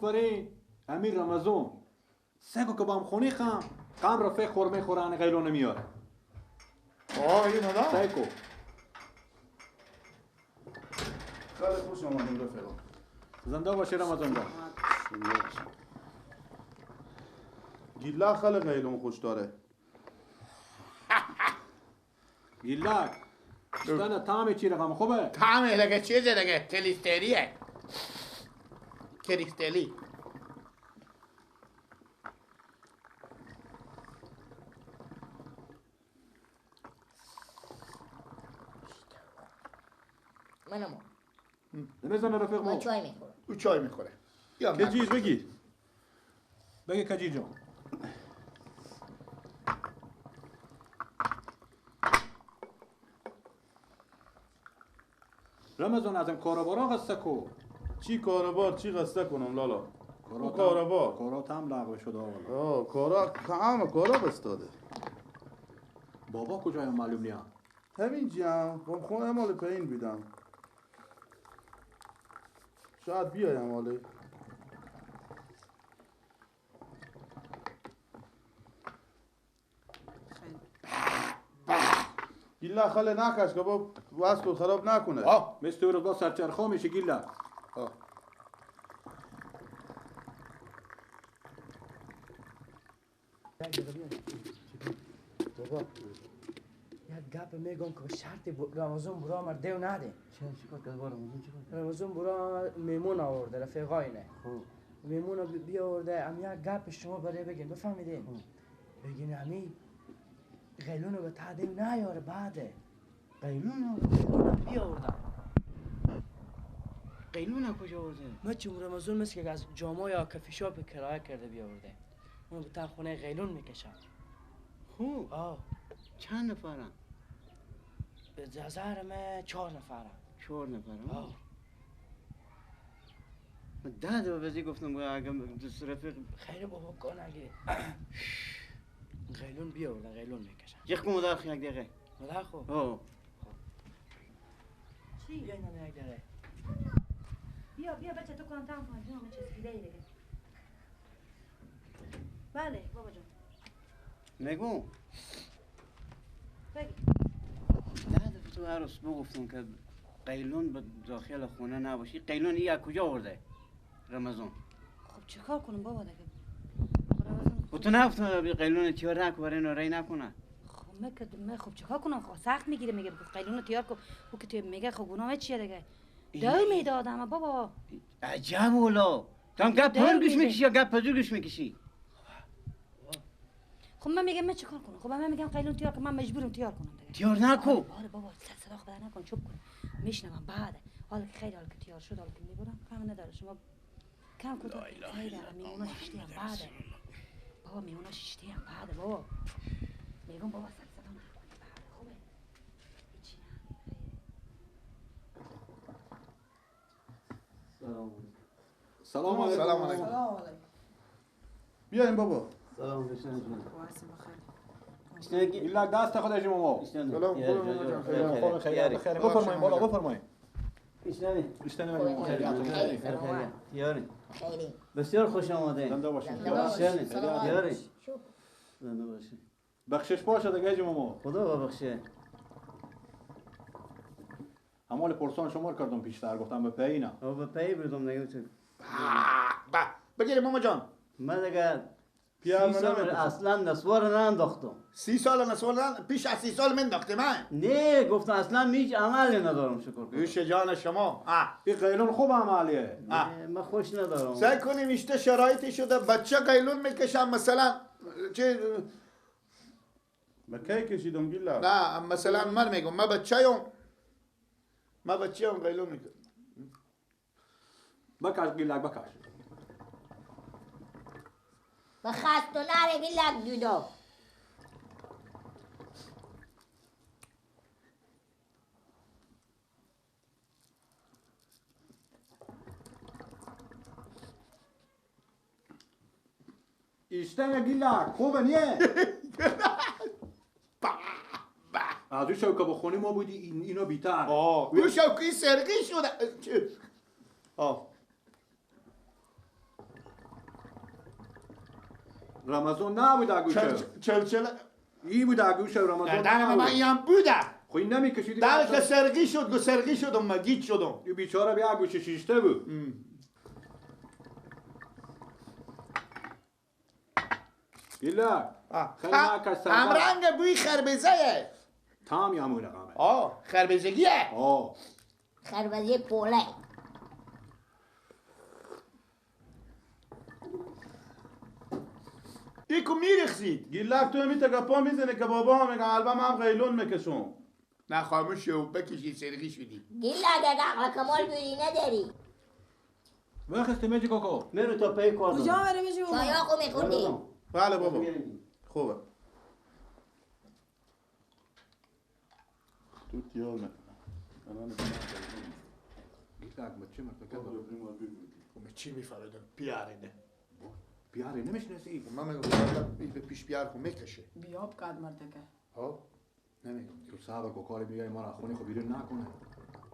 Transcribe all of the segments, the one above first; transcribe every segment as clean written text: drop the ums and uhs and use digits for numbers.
آفرین امیر رمضان سگو که با هم خونی خم قم رفیق خورمه خورانه غیرو نمیاره. آه این نه سگو خیلی خوش آمدیم رفیقا. زنده باشی رمضان جان. گیلا خیلی غیلون خوش داره. گیلا استنى طعمي چی رقم خوبه؟ طعمه لگه چیزه لگه کلیستریه. کریستلی. منم نمیزنه رفیق ما. من چای میخورم. او چای میخوره. کجیز بگیر. بگی کجی جان. رمضان ازم کاروبارا قصه کو. چی کاروبار چی قصه کنم لالا؟ کاروبار کارات هم لغو شده آقا. آه کارا همه کارا بستاده. بابا کجایم معلوم نیم. همین جام با خونه مال پایین بیدم. شاید بیایم حالی. گیلا خاله نکش که با واسکو خراب نکنه. آه مثل تو با سرچرخا میشه گیلا. آه بابا یک گپ میگم که شرط رمضان برا آمد دیو نده. چیکار کرد با رمضان؟ چیکار کرد؟ رمضان برا میمون آورده رفیقاینه. میمون بیاورده ام یک گپ شما برای بگین بفهمیدین. بگین امی غیلونو به تا دیو نیاره بعده. غیلونو بیاوردم. غیلونو کجا آورده؟ ما چون رمضان مثل که از جامعه یا کافی شاپ کرایه کرده بیاورده. اونو به تا خونه غیلون میکشم. خوب. آه چند نفرم؟ به نظر من 4 نفرم. 4 نفرم؟ آه. من 10 دفعه بزی گفتم اگه دوست رفیق خیلی بابا کن اگه غیلون بیاوردن غیلون میکشن. یخ کن مادر خو یک دقیقه. مادر خو؟ آه. چی؟ بیا اینا یک دقیقه. بیا بیا بچه تو کنم تام کن جونم چسبیده ای دیگه. بله بابا جان. نگو. بگی. 10 دفعه تو عروس بگفتم که قیلون به داخل خونه نباشی. قیلون ای از کجا آورده؟ رمضان. خب چیکار کنم بابا دیگه؟ و تو نگفتم قیلون تیار نکن برای اینو ری نکنه. خب من خب چیکار کنم؟ خب سخت میگیره میگه قیلون تیار کن. او که تو میگه خب گناه چیه دیگه؟ دو میدادم بابا. عجب ولا. تو هم گپ پرگوش میکشی یا گپ پزورگوش میکشی؟ خب من میگم من چیکار کنم؟ خب من میگم قیلون تیار کن، من مجبورم تیار کنم دیگه. تیار نکن. آره بابا صدا خدا نکن، چوب کن. میشنوم بعد. حالا که خیلی حالا که تیار شد حالا که میبرم کم نداره شما کم کن. خیلی میمونه شیشتی هم بعد. بابا میمونه شیشتی هم بعد بابا. میگم بابا صدا نکن بعد خوبه. هیچی نه. سلام. سلام علیکم. سلام علیکم. سلام علیکم. بیایم بابا. سلام بشن. ایلا دست خودش ماما. سلام خیلی خیلی خیلی بفرمایید بالا بفرمایید. ایشنوی. ایشنوی خیلی خیلی یاری. خیلی. بسیار خوش آمدید. زنده باشید. یاری. زنده باشید. بخشش باشه دیگه ماما. خدا ببخشه. همال پرسان شمار کردم پیشتر گفتم به پی نه. او به پی بردم دیگه تو. با بگیر ماما جان. من دیگه 30 سال اصلا نسوار ننداختم. 30 سال نسوار نند پیش از 30 سال من انداختم من. نه گفتم اصلا هیچ عملی ندارم شکر کنم. نوش جان شما. این قیلون خوب عملیه. من خوش ندارم. سعی کنیم اشته شرایطی شده بچه قیلون میکشم مثلا چه به کی کشیدم گیلا؟ نه مثلا من میگم من بچه‌ام من بچه‌ام قیلون میکشم. بکش گیلک بکش. بخواست تو نره گیلک جودو. ایشتن گیلک خوبه نیه؟ از اون شوکه بخونی ما بودی اینو بیتر. آه اون شوکه سرقی شده. آه رمضان نبود اگوشه. چلچله ای بود اگوشه رمضان. گردن من این هم بوده. خب این نمیکشیدی. دم که سرقی شد، گو سرقی شدم، من گیج شدم. این بیچاره بیا اگوشه شیشته بود. گیلک خیلی نکش هم رنگ بوی خربزه. تام یا همون رقمه. آه خربزگیه. آه خربزه پوله. ایکو میرخزید. گیلک تو همی تگپا میزنه که بابا هم میگن البم هم قیلون میکشم. نه خاموش شو بکشی سرقی شدی. گیلک اگه عقل کمال بودی نداری. وخستی میجی کوکو. میرو تا پی کار. کجا میره میجی؟ چایاقو میخوردی. بله بابا خوبه. تو تیار میکنم. گیلک بچه مرتکب. چی میفهمیدم؟ پیاره نه. بیاره نمیشناسی؟ من میگم به پیش بیار خو میکشه. بیاب کاد مرتکه. ها نمیگم. تو صبر کو کاری میگه ما را خونه خو بیرون نکنه.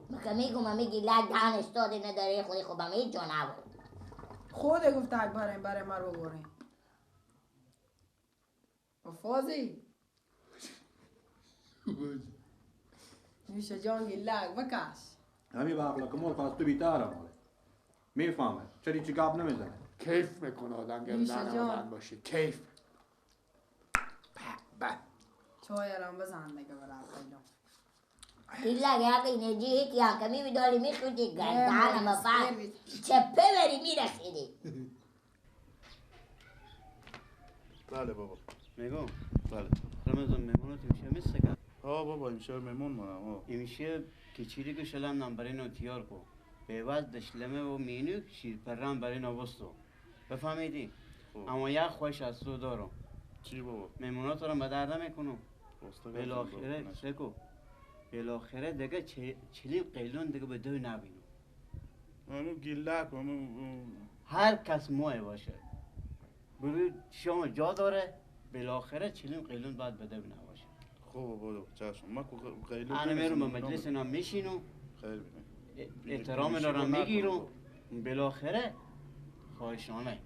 من میگم میگی لگ دهن استاد نداره خودی خو به می جان آورد. خود گفت اکبر برای ما رو بگوری. فوزی. میشه جان گیلک بکش. همین با عقل کمال خواست تو بیتاره ماله. میفهمه چرا چی گپ نمیزنه. کیف میکنه آدم گردن آدم باشه کیف. به چای الان بزن دیگه برای قیلون. گیلک یک انرژی هیچی هم کمی میداری میخوردی گردن ما بعد چپه بری میرسیدی. بله بابا. میگم بله. رمضان میمونات امشه مثل که ها بابا امشه میمون مانم. ها امشه کچیری که شلم نم برای نو تیار کو پیوز دشلمه و مینو شیر پرم برای نو بستو بفهمیدی؟ اما یک خوش از تو دارم. چی بابا؟ میمونات رو به درد نمیکنم. بالاخره سکو بالاخره دیگه چلی قیلون دیگه به دو نبینم. منو گیلک هر کس ماه باشه برو شما جا داره بالاخره چلیم قیلون باید به دو نباشه. خوب بابا چشم ما قیلون انا میرم به مجلس اینا میشینم خیر احترام اینا رو میگیرم بالاخره خواهشانه.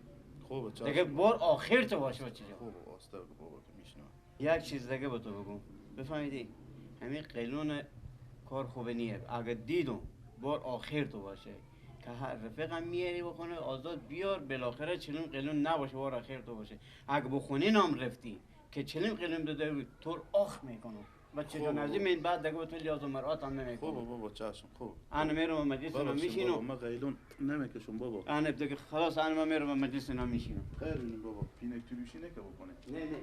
خوبه چشم دیگه بار آخر تو باشه بچه جان. خوبه آسته بابا که میشنم. یک چیز دیگه به تو بگم بفهمیدی همین قیلون کار خوبه نیه. اگه دیدم بار آخر تو باشه که هر رفیقم میاری بخونه آزاد بیار بالاخره چلیم قیلون نباشه بار آخر تو باشه. اگه بخونه نام رفتی که چلیم قیلون داده تو آخ میکنم بچه جان از این بعد دیگه تو لیاز و مرآت هم نمیکنم. خوبه بابا چشم خوب. انا میرم مجلس اینا میشینم. من قیلون نمیکشم بابا. انا دیگه خلاص انا میرم مجلس اینا میشینم. خیر ببینیم بابا پینک تروشی نکه بکنه. نه نه.